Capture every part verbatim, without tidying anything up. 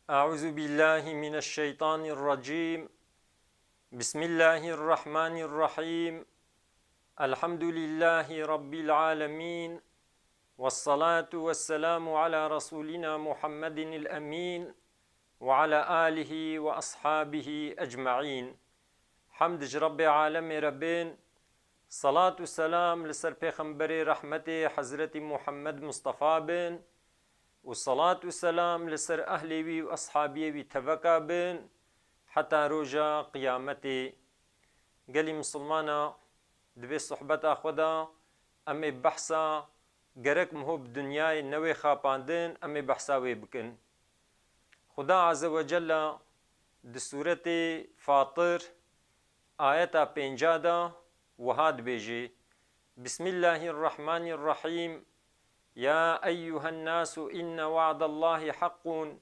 أعوذ بالله من الشيطان الرجيم. بسم الله الرحمن الرحيم. الحمد لله رب العالمين. والصلاة والسلام على رسولنا محمد الأمين وعلى آله وأصحابه أجمعين. Hemd ji Rebbê alemê re bin, salat û selam li ser Pêxemberê rehmetê Hezretî Muhammed Mustafa bin û salat û selam li ser ehlê wî û eshabiyê wî teveka bin heta roja qiyametê. Gelî misilmana, di vê sohbeta xwe de em ê behsa gerek miho bi dinyayê newê xapandin, em ê behsa wê bikin. Xuda Azze ve Celle di sûretê Fatir ayeta pênca de wiha dibêje: Bismillahirrahmanirrahîm. Ya eyyuhen nasu inne wa'dallahi haqqun.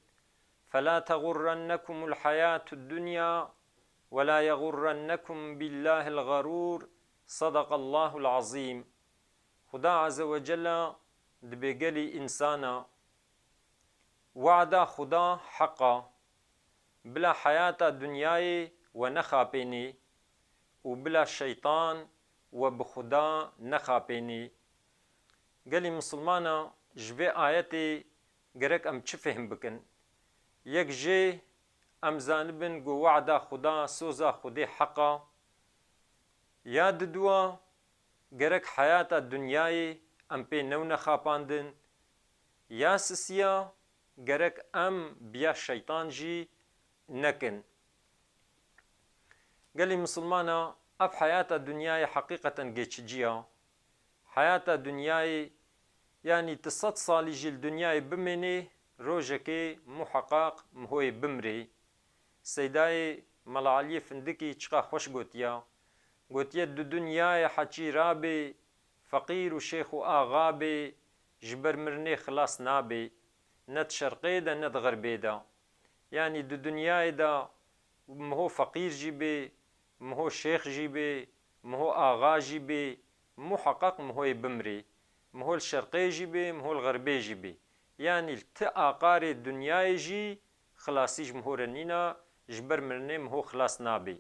Fela teğurrennekumul hayatud dunya ve la yeğurrennekum billahil gharur. Sadakallahul azîm. Xuda Azze ve Celle dibê gelî însana, wada Xuda heq a. Bila heyata dinyayê we nexapênê û bila şeytan we bi Xuda nexapênê. Gelî misilmana, ji vê ayetê gerek em çi fêhm bikin? Yek jê, em zanibin ku wada Xuda, soza Xwedê heq a. Ya diduwa, gerek heyata dinyayê em pê newne xapandin. Ya sisiya, gerek em biya şeytan jî nekin. Gelî misilmana, ev heyata dinyayê heqîqeten geçici ya. Heyata dinyayê, yanî tu sed salî jî li dinyayê bimênê, rojekê muheqaq mihoyê bimrê. Seydayê Mela Eliyê Findikî çiqa xweş gotiya. Gotiye, di dinyayê heçî rabê, feqîr û şêx û axa bê, ji ber mirinê xilas nabê, ne di şerqê de ne di xerbê de. Yanî di dinyayê de miho feqîr jî bê, miho şêx jî bê, miho axa jî bê, muheqeq mihoyê bimrê. Miho li şerqê jî bê, miho li xerbê jî bê. Yanî li ti aqarê dinyayê jî xilasî ji miho re nîna, ji ber mirinê miho xilas nabê.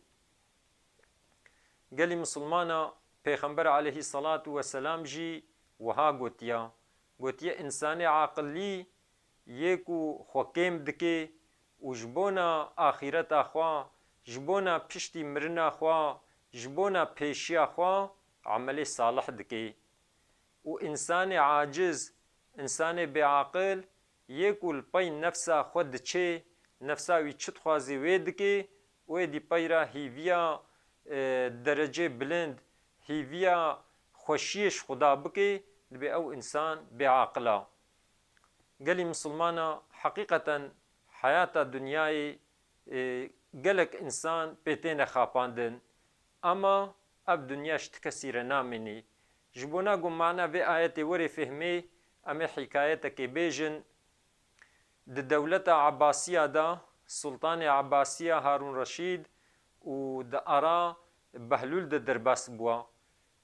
Gelî misilmana, Pêxember aleyhî selatu weselam jî wiha gotiya. Gotiye, însanê aqillî yê ku xwe kêm dike û ji bona axîreta xwe, ji bona piştî mirina xwe, ji bona pêşiya xwe emelê salih dike. Û însanê aciz, însanê bêaqil yê ku li pey nefsa xwe diçê, nefsa wî çi dixwazê wê dike û êdî pey re hîviya, e, derecê bilind, hîviya xweşiyê ji Xuda bike, dibê ew însan bêaqil a. Gelî misilmana, heqîqeten heyata dinyayê, e, gelek însan pê têne xapandin. Ama ev dinya ji ti kesî re namînî. Ji bona ku mana vê ayetê werê fehmê, em ê hîkayetekê bêjin. Di dewleta Ebasiya de, Sultanê Ebasiya Harûn Reşîd û di ara Behlûl de derbas bûa.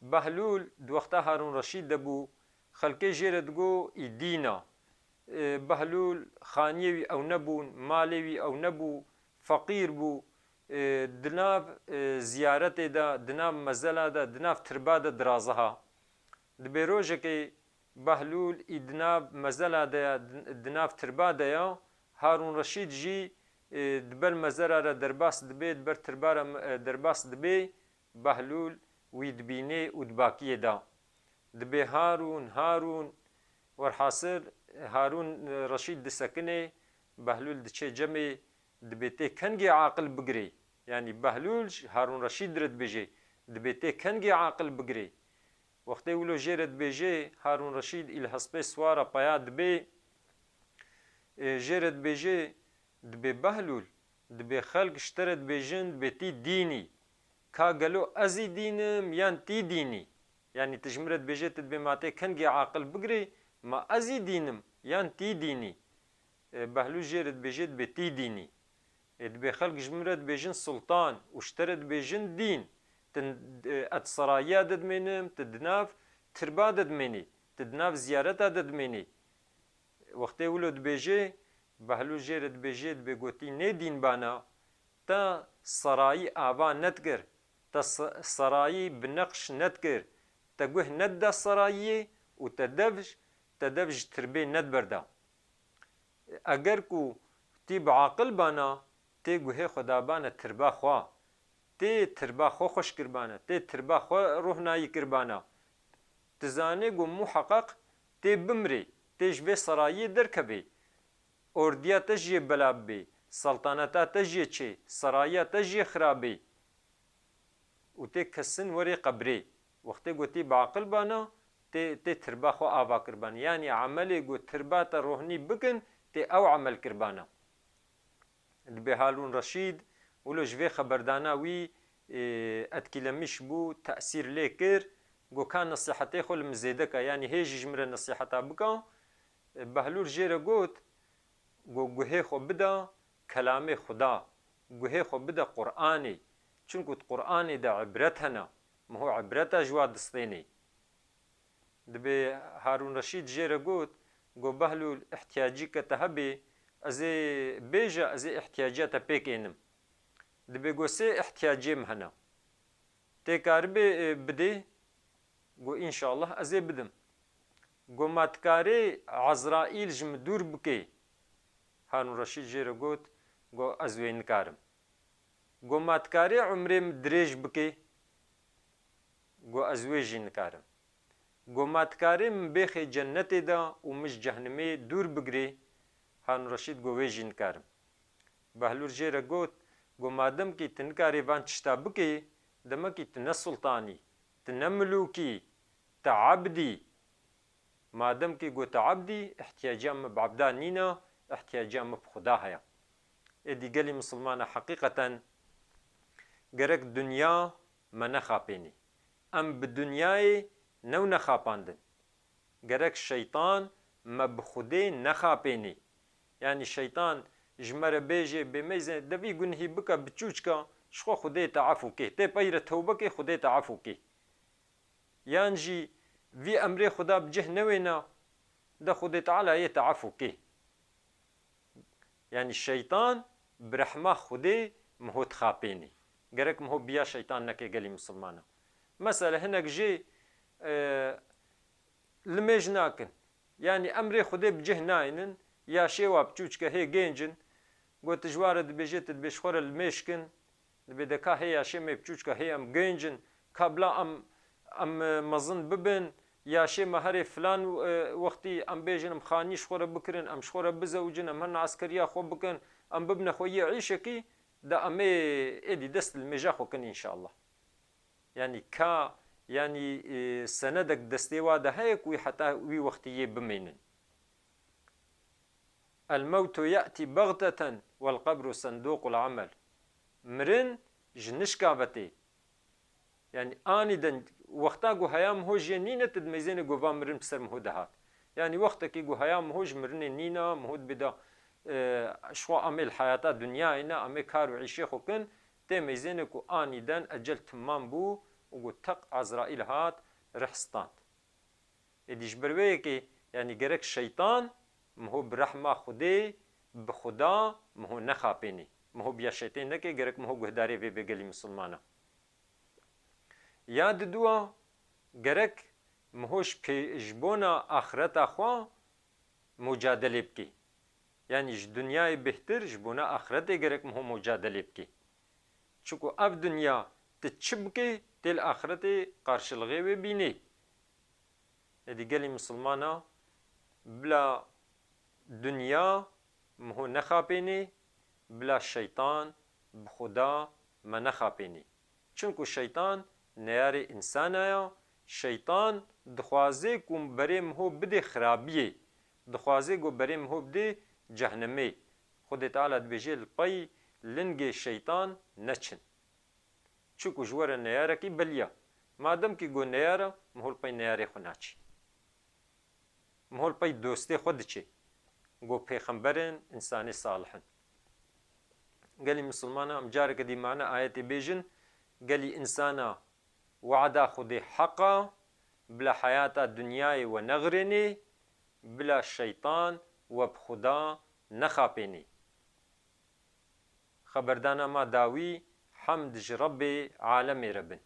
Behlûl di wexta Harûn Reşîd de bû, xelkê jê re digo î dîn a. E, Behlûl, xaniyê wî ew nebûn, malê wî ew nebû, feqîr bû. E, di nav, e, ziyaretê de, di nav mezela de, di nav tirba de diraziha. Dibê rojekê Behlûl î di nav mezela de ya, di, di nav tirba de ya, Harûn Reşîd jî, e, di ber mezela re derbas dibê, di ber tirba re, e, derbas dibê, Behlûl wî dibînê û di bakiyê de. Dibê, Harûn, Harûn. Werhasil, Harûn, e, Reşîd disekinê, Behlûl diçe cemê, dibê tê kengê aqil bigirê. Yanî Behlûl ji Harûn Reşîd re dibêje, dibê tê kengê aqil bigirê. Wextê wilo jê re dibêje, Harûn Reşîd î li hespê siwara peya dibê, e, jê re dibêje, dibê Behlûl, dibê xelk ji te re dibêjin, dibê tî dînî. Ka gelo ez î dîn im yan tî dînî? Yanî tu ji min re dibêje, tu dibê ma tê kengê aqil bigirê, ma ez î dîn im yan tî dînî? E, Behlûl jê re dibêje, dibê tî dînî. E, dibê xelk ji min re dibêjin sultan û ji te re dibêjin dîn. Tu, e, ez di serayiya de dimênim, tu di nav tirba de dimênî, tu di nav ziyareta de dimênî. Wextê wilo dibêje, Behlûl jê re dibêjê, dibê gotî, nê dînbana, te serayî ava nedikir, te se-, serayî bi neqş nedikir, te guh nedida serayiyê û te dev, te dev ji tirbê nediberda. Eger ku tî bi aqil bana, tê guhê xwe dabana tirba xwe, tê tirba xwe xweş kiribana, tê tirba xwe rohnayî kiribana. Tu zanê ku muheqeq tê bimirê, tê ji vê serayiyê derkevê. Ordiya te jiyê bela bibê, seltaneta te jiyê çê, serayiya te jiyê xirabê. Û tê kesin werê qebrê. Wextê ku tê bi aqil bana, tê, tê tirba xwe ava kiribana. Yanî emelê ku tirba te rohnî bikin, tê ew emel kiribana. Dibê Harûn Reşîd, wilo ji vê xeberdana wî, e, etkilemiş bû, tesîr lê kir, got, ka nesîhetê xwe li min zêde ke, yanî hê jî ji min re nesîheta bike. E, Behlûl jê re got, got, guhê xwe bide kelamê Xuda, guhê xwe bide Qur'anê, çunku di Qur'anê de ibret hene, miho ibreta ji wa distênê. Dibê Harûn Reşîd jê re got, got, Behlûl, ihtiyacî ke te hebê, ez ê bêje, ez ê ihtiyaciya te pêk ênim. Dibê got, sê ihtiyacê min hene. Tê karibê, e, bidê? Got, înşallah ez ê bidim. Got, ma dikarê Ezraîl ji min dûr bikê? Harûn Reşîd jê re got, got, ez wê nikarim. Got, ma dikarê umrê min dirêj bikê? Got, ez wê jî nikarim. Got, ma dikarê min bêxê cennetê de û min ji cehnimê dûr bigirê? Harûn Reşîd got, wê jî nikarim. Behlûl jê re got, got, madem kî tu nikarê van tişta bikê, demek kî tu ne sultanî, tu ne milûkî, tu ebdî. Madem kî got, tu ebdî, ihtiyaciya min bi ebda nîne, ihtiyaciya min bi Xuda heye. Êdî gelî misilmana heqîqeten gerek dinya me nexapênî. Em bi dinyayê new nexapandin. Gerek şeytan me bi Xwedê nexapênî. Yanî şeytan ji me re bêjê, bê meyzê de vî gunhî bike biçûçka, ji xwe Xwedê te efû kê. Tê pey re tewbe kê, Xwedê te efû kê. Yan jî vî emrê Xuda bi cih newêna, de Xwedê Teala yê te efû kê. Yanî şeytan bi rehma Xwedê miho dixapênî. Gerek miho biya şeytan neke gelî misilmana. Mesela hinek jê, e, limêj nakin. Yanî emrê Xwedê bi cih naynin, yaşê wa biçûçke hê gênc in, got tu ji wa re dibêjê, tu dibê ji xwe re limêj kin, dibê de ka hê yaşê me biçûçke hê em gênc in, ka bila em, em, e, mezin bibin, yaşê me herê filan, e, wextî em bêjin, em xanî ji xwe re bikirin, em ji xwe re bizewicin, em herna eskeriya xwe bikin, em bibine xwe yê îşekî, de em ê êdî dest li mêja xwe kin înşallah. Yanî ka, yanî, e, senedek destê wa de heye ku wî heta wî wextî yê bimînin. El mewtu ye'tî begteten wel qebru senduqul amel. Mirin ji nişka ve tê. Yanî anîden wexta ku heya miho jê nîne, tu dimeyzênê ku va mirin bi ser miho dihat. Yanî wextekî ku heya miho ji mirinê nîne, miho dibê de, e, ji xwe amê li heyata dinyayê ne, amê kar û îşê xwe kin, tê meyzênê ku anîden ecel timam bû û ku teq Ezraîl hat, rih stand. Êdî ji ber wê yekê, yanî gerek şeytan miho bi rehma Xwedê, bi Xuda miho nexapênê. Miho biya şeytê neke, gerek miho guhdarê vê bê gelî misilmana. Ya diduwa, gerek miho ji pê-, ji bona axireta xwe mucadelê bikê. Yanî ji dinyayê bêhtir ji bona axiretê gerek miho mucadelê bikê. Çiku ev dinya tu çi bikê, tê li axiretê qarşilixê wê bînê. Êdî gelî misilmana bila dinya miho nexapênê, bila şeytan bi Xuda me nexapênê. Çimku şeytan neyarê însana ya, şeytan dixwaze ku berê miho bidê xirabiyê, dixwaze ku berê miho bidê cehnemê. Xwedê Teala dibêje, li pey lingê şeytan neçin. Çiku ji we re neyarekî beliya. Madem kî got neyar e, miho li pey neyarê xwe naçî. Miho li pey dostê xwe diçê. Got pêxember in, însanê salih in. Gelî misilmana em careke dî mana ayetê bêjin, gelî însana wada Xwedê heq a, bila heyata dinyayê we nexirênê, bila şeytan we bi Xuda nexapênî. Xeberdana ma dawî, hemd ji Rebbê alemê re bin.